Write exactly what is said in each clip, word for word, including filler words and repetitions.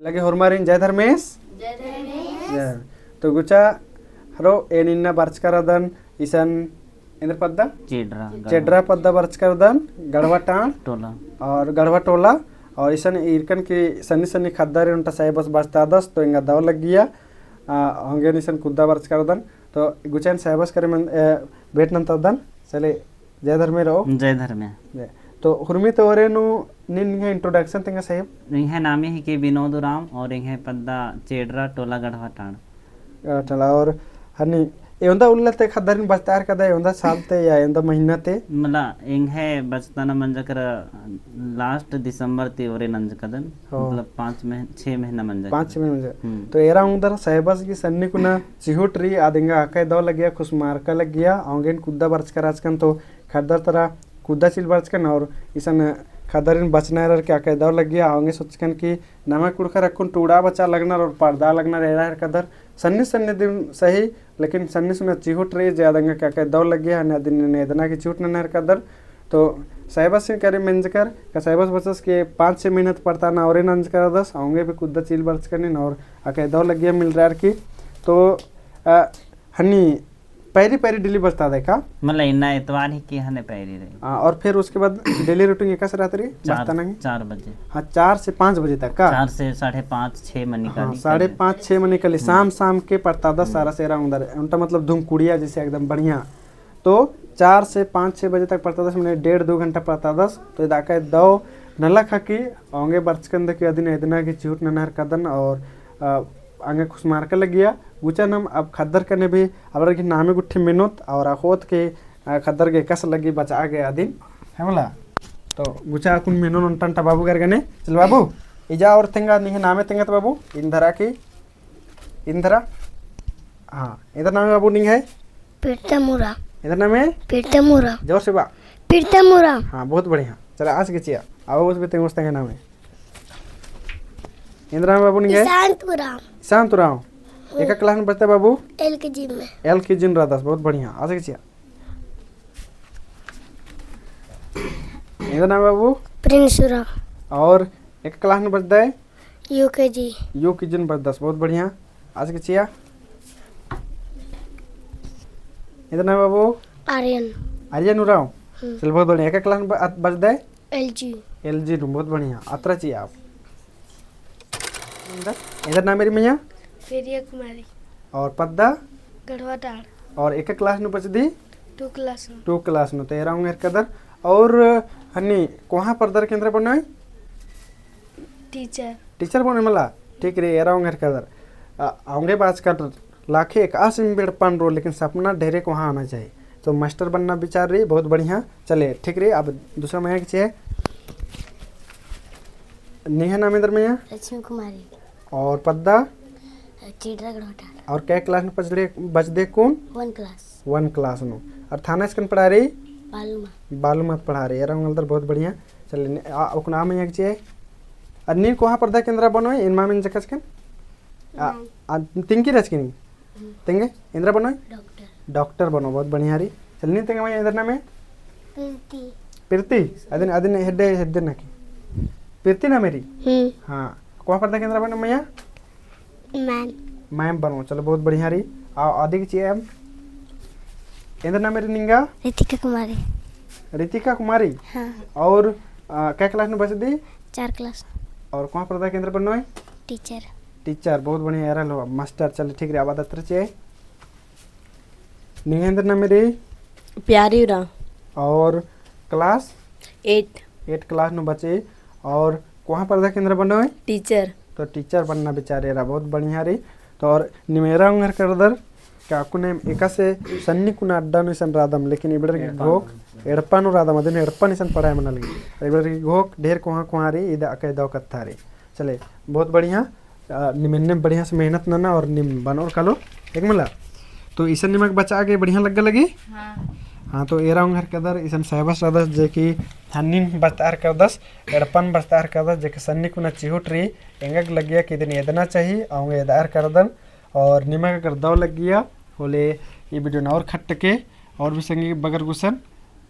लगे होरमारिन जय धर्मेस। जय धर्मेस। जय। तो गुचा हरो एन इन्ना बरचका रअदन इसन एन्देर पद्दा? चेडरा, चेडरा पद्दा बरचका रअदन, गढ़वा टांड़। टोला। और गढ़वा टोला, और इसन ईरकन की सन्नी सन्नी ख़द्दारिन ओन्टा सैबस बचतादस, तो एंगा दव लग्गिया, आ, औंगे इसन कुद्दा बरचका रअदन, तो गुचा एन सैबस करे मन, ए, भेंट नन्तदन, चले, जय धर्मे रओ। जय धर्मे। जय। तो हुरमी ती ओरे नू नीन निंग्है introduction तेंगा साहेब। निंग्है नामे हिके विनोद उराँव और एंग्है पद्दा चेडरा टोला गढ़वा टांड़। अ, टोला और हनी एवंदा उल्ला ती ख़द्दारिन बचतार कदा एवंदा साल ती या एवंदा महीना ती? मला एंग्है बचतना मंजकर last दिसंबर ती ओरे नंजकदन। हो। मतलब पाँच मह-, छः महीना मंजकर। पाँच छः महीना मंजकर। हम्म। तो एरा उंगदर सैबस की सन्नी कुना चिहुट रई, आद एंगा अकय दव लग्गिया, खुसमारका लग्गिया, औंगे एन कुद्दा बरचका रहचकन तो ख़द्दर तरा कुद्दा चिल बरचकन और इसन ख़द्दारिन बचना एरर की अकय दव लग्गिया, औंगे सोचकन की नमा कुँड़ुख़र अक्कुन टूड़ा बचा लगनर और परदा लगनर एरा हेरकदर सन्नी सन्नी दिम सही, लेकिन सन्नी सुना चिहुट रई जे आद एंगा अकय दव लग्गिया, हन्ने अदिन एदना की चिहुट नना हेरकदर। तो सैबस करे मेंजकर, का सैबस बचस के पाँच छः महीना ती परताना औरे नंजकर रअदस, औंगे भी कुद्दा चिल बरचकन और अकय दव लग्गिया मिलरार की। तो, अ, हनी पैरी पैरी daily बचतादय का? मला इन्ना एतवार हिके हने पैरी रई। हाँ, और फिर उसके बाद daily routine एकासे रहत रई? चार, बचताना की? चार बजे। हाँ, चार से पाँच बजे तक का? चार से साढ़े पाँच, छः मनी का हाँ, निकल साढ़े पाँच, छः मनी का ली। हम्म। शाम, शाम के परतादस हम्म। सारा सेरा उंगदर। ओन्टा मतलब धुमकुड़िया जैसे एकदम बढ़िया। तो चार से पाँच, छः बजे तक परतादस, मने डेढ़ दो घंटा परतादस। तो इदा अकय दव नलख हकी, औंगे बरचकन दकी अदिन एदना की चिहुट नना हेरकदन और, अ, औंगे खुसमारका लग्गिया। गुचा नम अब ख़द्दर कने भी अबड़र की नामे गुट्ठी मेनोत और अख़ोत के, अ, ख़द्दर गे एकासे लग्गी बचा गे अदिन, है मला? तो गुचा अक्कुन मेनोन ओन्टा ओन्टा बाबू गर गने। चल बाबू, इजा और तेंगा, निंग्है नामे तेंगा तो बाबू, इन्धरा की, इन्धरा। हाँ, एन्देर नामे बाबू निंग्है? प्रीतम उराँव। एन्देर नामे? प्रीतम उराँव। जोर से बा। प्रीतम उराँव। हाँ, बहुत बढ़िया। चला, आस गे चिआ। आओ, उस बेते उस तेंगा नामे। एन्देर नामे बाबू निंग्है? ईशांत उराँव। ईशांत उराँव। हम्म। एका class नू बचदय बाबू? LKG में। LKG नू रअदस, बहुत बढ़िया। आस गे चिआ। एन्देर नामे बाबू? प्रिंस उराँव। और एका class नू बचदय? UKG। UKG नू बचदस, बहुत बढ़िया। आस गे चिआ। एन्देर नामे बाबू? आर्यन। आर्यन उराँव। हम्म। चल, बहुत बढ़िया। एका class नू ब-, बचदय? LG। LG नू, बहुत बढ़िया। अत्रा चिआ आप। एन्देर नामे रई मइय्याँ? प्रिया कुमारी। और पद्दा? गढ़वा टांड़। और एका class नू बचदी? Two class नू। Two class नू। तो एरा ओंग हेरकदर। और हनी कोहाँ परदर की एन्देर बनोय? Teacher। Teacher बनोय मला? ठीक रई, एरा ओंग हेरकदर। अ, औंगे बाचका लाखे एकासिम एड़पा नू रओ, लेकिन सपना ढेरे कोहाँ होना चाहिए। तो मास्टर बनना विचार रई, बहुत बढ़िया। चले, ठीक रई, अब दूसरा मइय्याँ गे चिआ। निंग्है नाम एन्देर मइय्याँ? लक्ष्मी कुमारी। और पद्दा? चेडरा गढ़वा टांड़। और कै class नू बचदय, बचदय कुन? One class। One class नू। और थाना स्कूल पढ़ा रई? बालूमाथ। बालूमाथ पढ़ा रई। एरा ओंगदर बहुत बढ़िया। चले, आ, ओकना मइय्याँ गे चिआ। और नीन कोहाँ परदर की एन्देर बनोय, एन माम एन जकचकन? आ, ma'am। आ, तिंकी रहचकी नी? हम्म। तेंगे, एन्देर बनोय? Doctor। Doctor बनो, बहुत बढ़िया रई। चल, नीन तेंगे मइय्याँ एन्देर नामे? प्रीति। प्रीति? अदिन, अदिन हेड्डे, हेड्डे नकी। प्रीति नामे रई? हम्म। हाँ। कोहाँ परदर की एन्देर बनो मइय्याँ? Ma'am। Ma'am बनो, चलो, बहुत बढ़िया रई। आ, अदी गे चिआ। एन्देर नामे रई निंगा? रितिका कुमारी। रितिका कुमारी? हाँ। और, आ, कै class नू बचदी? चार class। और कोहाँ परदर की एन्देर बनोय? Teacher। Teacher, बहुत बढ़िया, एरा लो, मास्टर। चल, ठीक रई, अब अत्रा चिआ। निंग्है एन्देर नामे रई? प्यारी उराँव। और class? Eight। Eight class नू बची। और कोहाँ परदर की एन्देर बनोय? Teacher। तो teacher बनना विचार एरा, बहुत बढ़िया रई। तो और नीम एरा ओंग हेरकदर का अक्कुन एम एकासे सन्नी कुना अड्डा नू इसन रअदम, लेकिन इबड़र की घोख एड़पा नू रअदम, अदिन एड़पा नू इसन पढ़ाई मना लगी। इबड़र की घोख ढेर कोहाँ कोहाँ रई, इदा अकय दव कत्था रई। चले, बहुत बढ़िया। अ, नीम एन्ने बढ़िया से मेहनत नना और नीम बनोर कालो, ठीक मला? तो इसन निमक बचा गे बढ़िया लग्गा लगी? हाँ। हाँ, तो एरा ओंग हेरकदर इसन सैबस रअदस जे कि हन्निन बचतार करदस, एड़पन बचतार करदस, जे कि सन्नी कुना चिहुट रई, एंगा गे लग्गिया कि इदिन एदना चाही, औंगे एदआर करदन, और निमक अगर दव लग्गिया, होले ई video नू और खट्टके, और भी संगी बगर गुसन,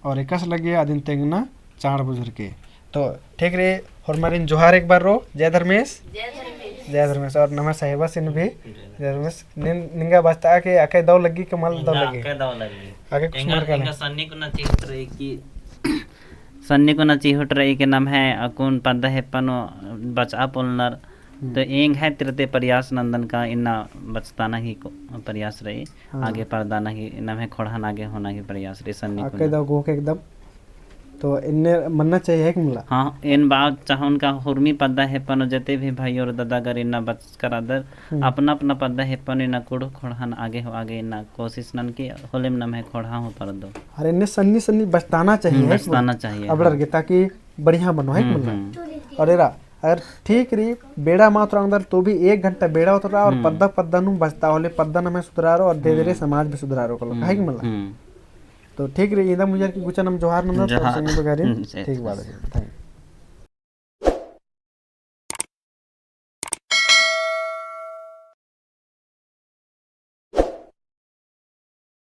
और एकासे लग्गिया अदिन तेंगना चाड़ बुझुरके। तो ठीक रई, होरमारिन जोहार एक बार रो, जय धर्मेस। जय धर्मेस। जय धर्मेस, और नम्है साहिबासिन भी जय धर्मेस। निन-, निंगा बचता के अकय दव लग्गी के मल दव लग्गी? अकय दव लग्गी। अकय कुछ एंगा, मरका एंगा नहीं। सन्नी कुना चिहुट रई कि सन्नी कुना चिहुट रई कि नम्है अक्कुन पद्दा हेप्पा नू बचआ पोल्लनर। हम्म। तो एंग्है तिरते प्रयास नन्दन का इन्ना बचताना ही को-, प्रयास रई। हाँ। आगे परदाना ही, नम्है खोड़हन आगे होना ही प्रयास रई सन्नी अकय कुना। दव गोख एकदम। तो एन्ने मन्ना चाहिए है कि मला? हाँ, एन बात चाहोन का हुरमी पद्दा हेप्पा नू जते भी भाई और दादा अगर इन्ना बचकर अदर, हम्म। अपना अपना पद्दा हेप्पा नू इन्ना कुँड़ुख़ खोड़हन आगे हो आगे इन्ना कोशिश नन की होलेम नम्है खोड़हा हूँ परदो। अरे एन्ने सन्नी सन्नी बचताना चाहिए, हम्म, है कि बचताना मला? चाहिए, अबड़र हाँ। गे ताकि बढ़िया मनो है कि हम्म, मला? हम्म। और एरा, अगर ठीक रई, बेड़ा मा उतरा अंदर तो भी एक घंटा बेड़ा उतरा और हम्म। पद्दा पद्दा नू बचता होले, पद्दा नम्है सुधरारो और धीरे धीरे हम्म। समाज भी सुधरारो कलो, है कि हम्म, मला? हम्म। तो ठीक रई, इदा मुझे की गुचा नम जोहार नंदत, जोहार। संगी बगारी, हम्म, ठीक बात है। Thank you।